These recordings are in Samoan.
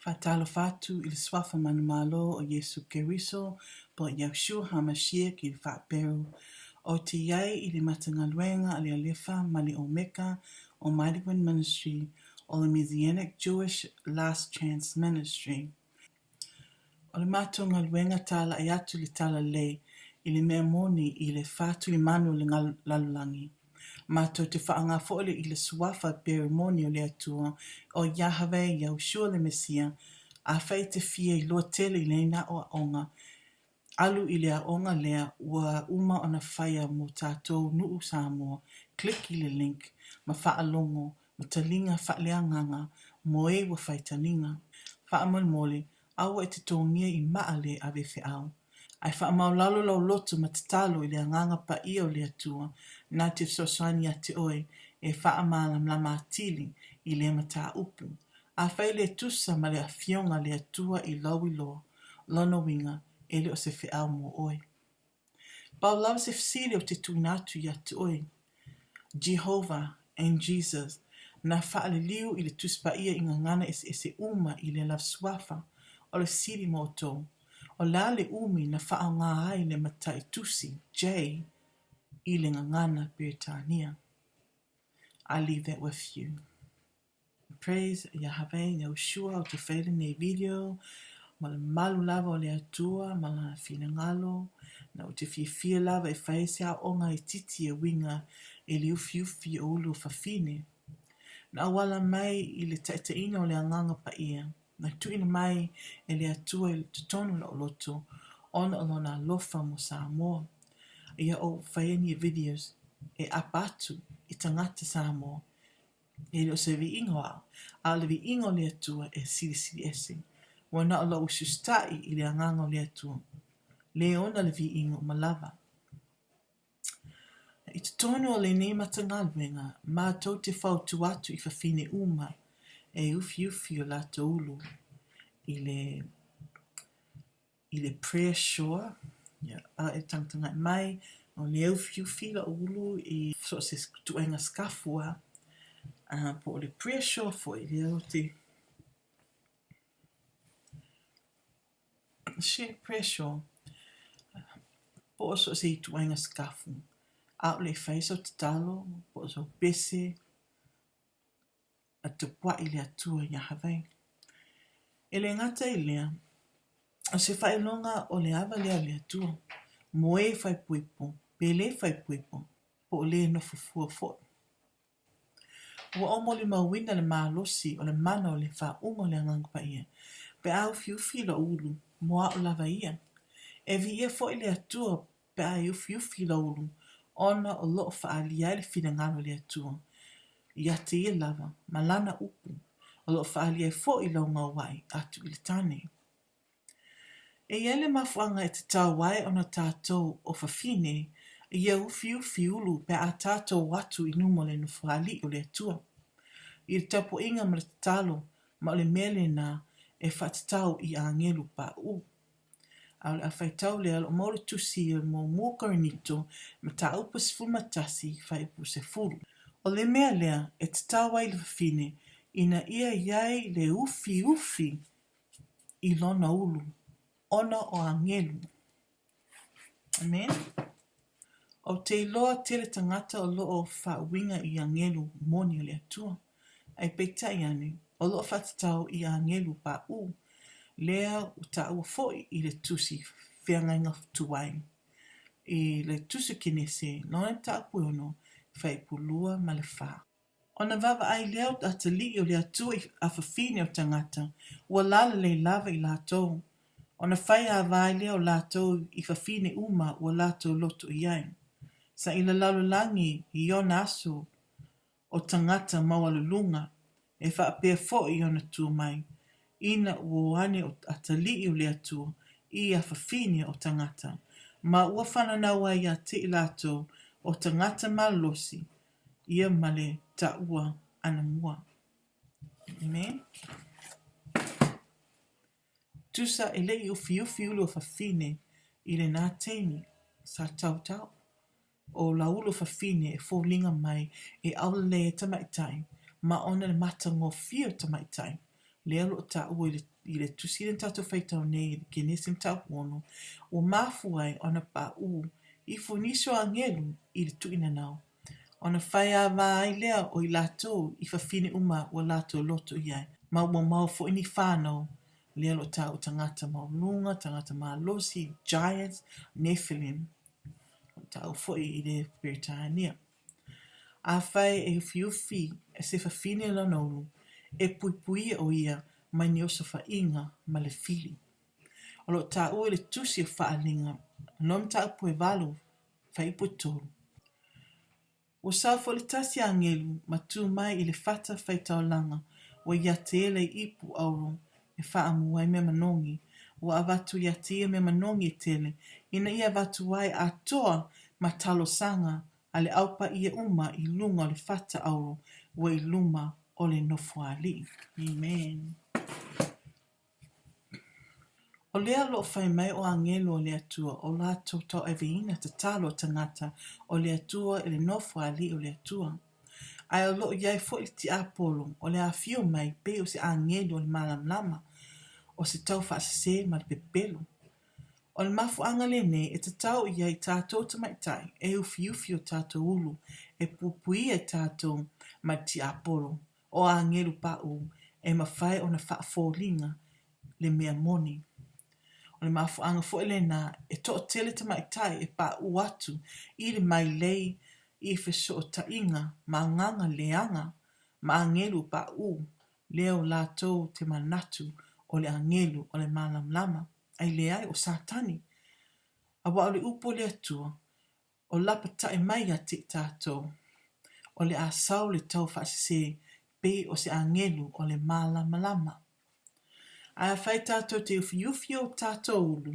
Faatalofa atu i le Suafa Manumalo o Iesu Keriso po o Yahushua HaMashiach i le Faaperu. Ou te i ai i le Matagaluega a le Alefa ma le Omeka o Mighty Wind Ministry o le Messianic Jewish Last Chance Ministry. O le matou galuega talai atu le talalelei i le mea moni i le fatulimanu o le lalolagi. Matou te faaaoga foi le i le suafa beru moni o le Atua, o Yahweh Yahushua le Mesia, afai e te fia iloa tele i lena aoaoga, alu i le aoga lea ua uma ona faia mo tatou nuu Samoa, click i le link ma faalogo ma taliga faaleagaga mo e ua fai taliga. Faamolemole, aua e te togia i maa le ave feau. Ae faamaulalo lau loto ma tatalo i le Agaga Paia o le Atua na te fesoasoani ia te oe e faamalamalama atili i lea mataupu. Afai e le tusa ma le Afioga a le Atua i lau iloa, lona uiga e le o se feau mo oe. Pau lava se fesili ou te tuuina atu ia te oe, Jehovah and Jesus na faaliliu i le Tusi Paia i gagana eseese uma i le lava suafa, o le fesili mo outou, o le a le umi na faaaoga ai le matai tusi J i le gagana Peretania? I leave that with you. Praise Yahweh Yahushua ou te whai lenei video ma le malu lava o le Atua ma lana finagalo na ou te fiafia lava e whai se aoga itiiti e uiga i le ufiufi o ulu fafine na auala mai i le taitaiina o le Agaga Paia na tuuina mai e le Atua i totonu o lou loto ona o lona alofa mo Samoa. Ia ou whaia ni videos e apa atu i tagata Samoa E le o se viiga o au, a o le viiga o le Atua e silisili ese. Ua na o lou usiusitaʻi i le Agaga o le Atua, le ona le viiga uma lava. I totonu o lenei Matagaluega, matou te fautua atu i fafine uma e ufiufi o latou ulu i le i le prayer shawl, ia, a e tagatagai mai, o lea e ufiufi lou ulu i so o se ituaiga sikafu lava, po o le prayer shawl foi lea ou te share prayer shawl, po o so o se ituaiga sikafu, ʻaʻole e fai sau tatalo, po o sau pese, a tapuaʻi i le Atua Iahaweh. E le gata i lea, o se faailoga o le ava lea o le Atua, mo e faaipoipo, pe le faaipoipo, po o le nofo fua foi. Ua ou molimauina le malosi o le mana o le faauuga o le Agaga Paia, pe a ufiufi lou ulu, mo a'u lava ia. E viia foi le Atua pe a e ufiufi lou ulu, ona o lo o faaalia ai le finagalo o le Atua ia te ia lava ma lana upu, o lo o faaalia ai foi lau gauai atu i le tane. E i ai le mafuaaga e tatau ai ona tatou o fafine ia ufiufi ulu pe a tatou o atu i luma o le Nofoalii o le Atua, i le tapuaiga ma le tatalo, ma o le mea lena e faatatau i agelu paʻu. A o le a faitau lea, o lo o maua le tusi o le muamua o Korinito, mataupu 11, fuaiupu 10. O le mea lea e tatau ai le fafine ina ia i ai le ufiufi i lona ulu, ona o agelu. Amen. Ou te iloa tele tagata o lo o faauiga i agelu moni o le Atua. Ae peitai ane, o lo o faatatau i agelu paʻu, lea ua taua foi i le tusi feagaiga tuai, i le tusi Kenese lona mataupu e 6, fuaiupu 2 ma le 4. Ona vaavaai lea o atalii o le Atua i afafine o tagata, ua lalelei lava i latou, ona fai ava ai lea o latou i fafine uma ua latou loto i ai. Sa i le lalolagi i ona aso o tagata maualuluga, e faapea foi ona tu mai, ina ua o ane o atalii o le Atua i afafine o tagata, ma ua fananau ai ia te i latou o tagata malolosi, ia ma le taua anamua. Amen. Tusa e le i ufiufi ulu o fafine i lena taimi, sa tautau. O Laulu fafine e foliga mai e aulelei ai tamaitai ma ona le matagofie o tamaitai, lea o lo o taua i le i le tusi lea na tatou faitau nei i le Kenese mataupu 6, ua mafua ai ona paʻū ifo nisi o agelu i le tuuinanau, ona faiava ai lea o i latou i fafine uma ua latou loto i ai, ma ua maua foi ni fanau, lea o lo o taua tagata maualuluga, tagata malosi, giants, Nephilim, o lo o taua foi i le Peretania. Afai e ufiufi se fafine lona ulu, e puipuia o ia mai ni osofaiga ma le fili. O lo o taua i le Tusi o Faaaliga no Mataupu e 8, Fuaiupu e 3. Ua sau foi le tasi agelu ma tu mai i le fata faitaulaga ua ia te ia le ipu auro e faamu ai mea manogi, ua avatu ia te ia mea manogi e tele, ina ia avatu ai atoa ma talosaga a le au paia uma i luga o le fata auro ua i luma o le Nofoalii. Amen. O lea o lo o fai mai o agelu o le Atua o latou tauaveina tatalo a tagata o le Atua i le Nofoalii o le Atua. Ae o lo o i ai foi le tiapolo o le afio mai pei o se agelu o le malamalama, o se taufaasese ma le pepelo. O le mafuaaga lenei e tatau i ai tatou tamaitai e ufiufi o tatou ulu e puipuia i tatou mai le tiapolo o agelu paʻū e mafai ona faafoliga le mea moni. O le mafuaaga foi lena e toatele tamaitai e paʻū atu i le mailei i fesootaiga ma agaga leaga ma agelu paʻū lea o latou te manatu o le agelu o le malamalama, ae leai o Satani. Aua o le upu a le Atua, O lapatai mai ia te i tatou, o le a sau le tau faasese pei o se agelu o le malamalama. Ae afai tatou te ufiufi o tatou ulu,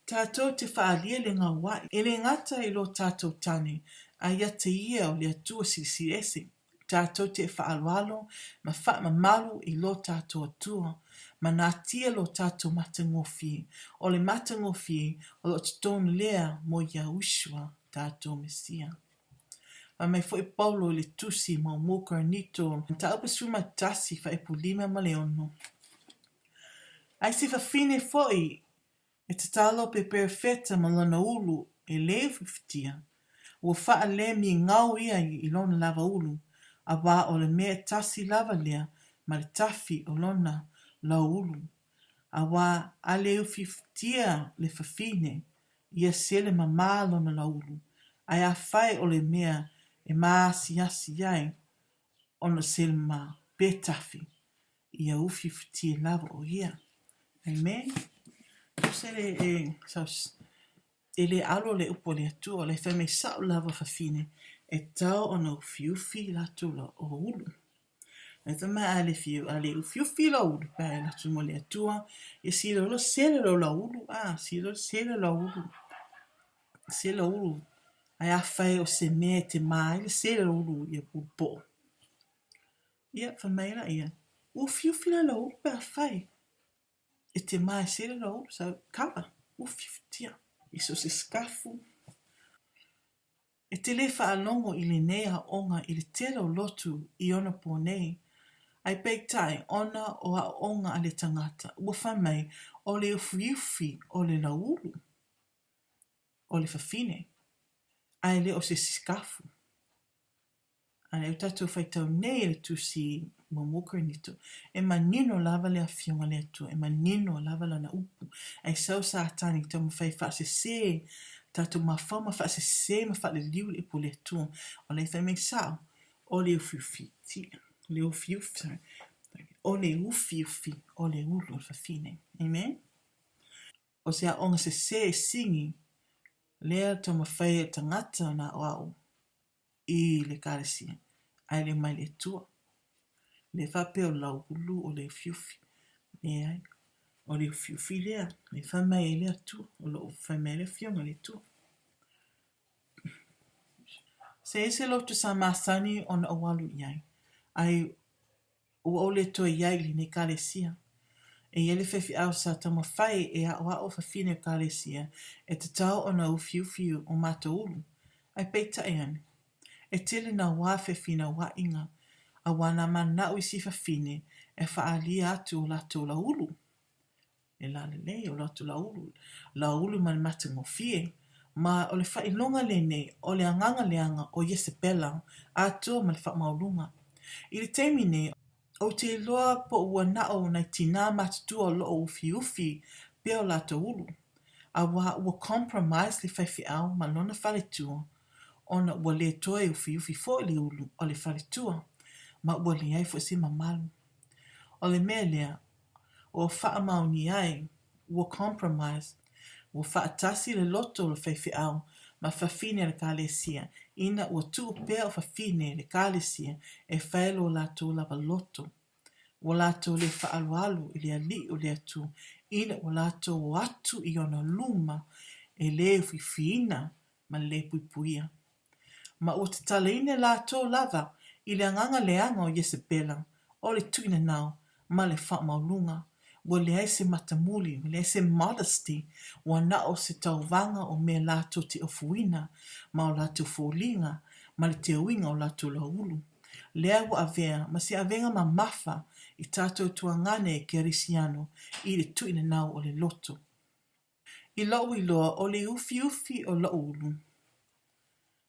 tatou te faaalia le gaua'i, e le gata i lo tatou tane, ae ia te ia o le Atua Silisili Ese. Tatou te faaaloalo ma faamamalu i lo tatou Atua, ma natia lo tatou matagofie, o le matagofie o lo o totonu lea mo Yahushua, tatou Mesia. Fai mai foi Paulo i le Tusi Muamua Korinito, mataupu 11, fuaiupu 5 ma le 6. Ae se fafine foi E tatalo pe perofeta ma lona ulu e le ufiufitia, ua faalemigao ia i lona lava ulu, auā o le mea e tasi lava lea ma le tafi o lona lauulu. Auā a le ufiufitia le fafine, ia sele mamā lona lauulu, ae afai o le mea e maasiasi ai ona sele mamā, pe tafi, ia ufiufitia lava o ia. Amen. Tusa le e e le alo le upu a le Atua, o le fai mai sa'o lava fafine e tau ona ufiufi latou la o ulu. E fai mai a le fiu, a le ufiufi la ulu, pe a atu mo le Atua, ia sila loa sele lo la ulu, a sila loa sele la ulu, sele la ulu, ae afai o se mea e te mā ai le sele la ulu ia pulupoo. Ia, fai mai la ia, Ufiufi la lou ulu pe afai e te mā e sele lou ulu, so cover, ufiufitia i so o se sikafu. E te le faalogo i lenei aoaoga i le tele o lotu i ona pō nei, ae peitai ona o aoaoga a le tagata, ua fai mai o le ufiufi o le lauulu, o le fafine, ae le o se sikafu. A lea ua tatou faitau nei i le Tusi Muamua Korinito, e manino lava le Afioga a le Atua, e manino lava Lana upu. Ae sau Satani e taumafai e faasese tatou mafaufau ma faasese ma faaliliu le upu a le Atua. O lea e fai mai sao, o le ufiufi, le ufiufi, sorry, o le ufiufi o le ulu o le fafine. Amen? O se aoga sese e sigi lea taumafai e le tagata na aoao i le Ekalesia, ae le mai le Atua. Le faapea o lauulu o le ufiufi. Leai, o le ufiufi lea, le fai mai ai le Atua, o lo o fai mai ai le Afioga a le Atua. Se ese lotu sa masani ona ou alu i ai, ae Ua ou le toe i ai i lenei Ekalesia. E i ai le faifeau sa taumafai e aʻoaʻo fafine o Ekalesia e tatau ona ufiufi o matou ulu, ae peitai ane, e tele nā wā fefinauaiga auā nā manaʻo i si fafine e faaalia atu o latou lauulu. Le lalelei o latou laulu, laulu ma le matagofie. Ma o le faailoga lenei o le agaga leaga o Iesebela atoa ma le faamaualuga. I le taimi nei, ou te iloa po ua na o nai tinā matutua o lo o ufiufi pea o latou ulu, auā ua compromise le faifeau ma lona faletua ona ua le toe ufiufi foi le ulu o le faletua ma ua leai foi se mamalu. O le mea lea, ua faamaonia ai, ua compromise, ua faatasi le loto o le faifeau ma fafine a le Ekalesia ina ua tuu pea o fafine le Ekalesia e fai lo latou lava loto. Ua latou le faaaloalo i le Alii o le Atua ina ua latou o atu i ona luma e le ufiufiina ma le le puipuia. Ma ua tatalaina latou lava i le agaga leaga o Iesebela, o le tuuinanao ma le faamaualuga. Ua leai se matamuli, ua leai se modesty, ua na o se tauvaga o mea latou te ofuina ma o latou foliga ma le teuina o latou lauulu. Lea ua avea ma se avega mamafa i tatou tuagane kerisiano i le tuuinanao o le loto. I loʻu iloa o le ufiufi o loʻu ulu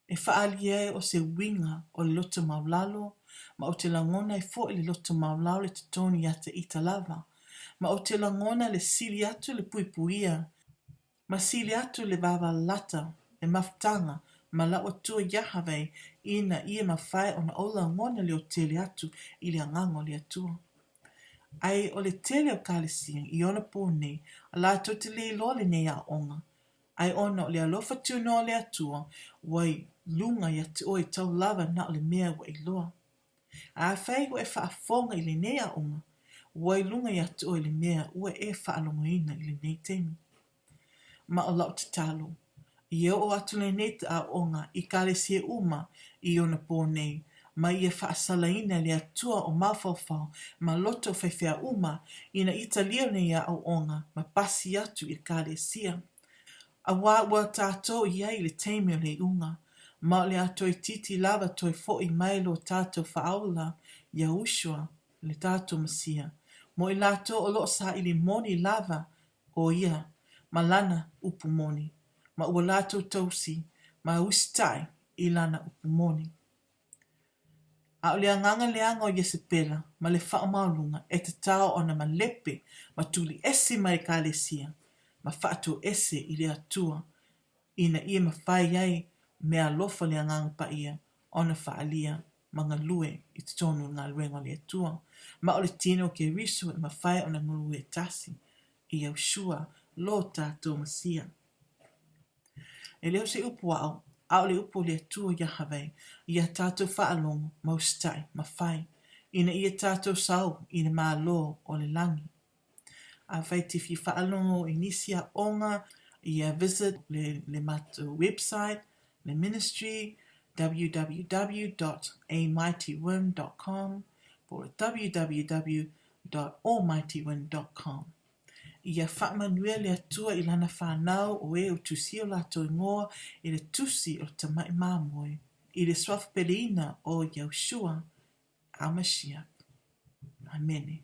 e faaali ai o se uiga o le loto maulalo, ma ou te lagona ai foi le loto maulalo i totonu ia te ita lava, ma ou te lagona le sili atu le puipuia, ma sili atu le vavalalata, le mafutaga ma lau Atua Iahaweh ina ia mafai ona ou lagona leotele atu i le Agaga o le Atua. Ae o le tele o Ekalesia i ona pō nei, latou te le iloa lenei aoaoga, ae ona o le alofa tunoa o le Atua ua i luga ia te oe tau lava na o le mea ua e iloa. A afai ua e faafofoga i lenei aoga, ua i luga ia te oe le mea ua e faalogoina i lenei taimi. Ma o lau tatalo, ia oo atu lenei aoaoga i Ekalesia uma i ona pō nei, ma ia faasalaina e le Atua o mafaufau ma loto o faifeau uma ina ia talia lenei aoaoga ma pasi atu i Ekalesia. Auā ua tātou i ai i le taimi o le iuga, ma o le a toeitiiti lava toe foʻi mai lo tātou Faaola, Yahushua, le tātou Mesia, mo i latou o lo o saili moni lava ʻo ia ma lana upu moni, ma ua latou tausi ma usitai i lana upu moni. A o le agaga leaga o Iesebela ma le faamaualuga e tatau ona malepe ma tuli ese mai Ekalesia ma faatoese i le Atua ina ia mafai ai meaalofa le Agaga Paia ona faaalia ma galue i totonu o le galuega a le Atua, ma o le tino o Keriso e mafai ona galue tasi i Yahushua lo tatou Mesia. E le o se upu aʻo, a o le upu o le Atua Yahaweh ia tatou faalogo ma usitai ma fai, ina ia tatou sau i le Malo o le lagi. Afai e te fia faalogo i nisi aoga, ia visit le le matou website, le ministry, www dot amightywin dot com po o le www dot almightywin dot com. Ia faamanuia le Atua i Lana whanau o e o tusia o latou ingoa i le tusi o le Tamai Mamoe, i le suafa peleina o Yahushua, our Mashiach. Amene.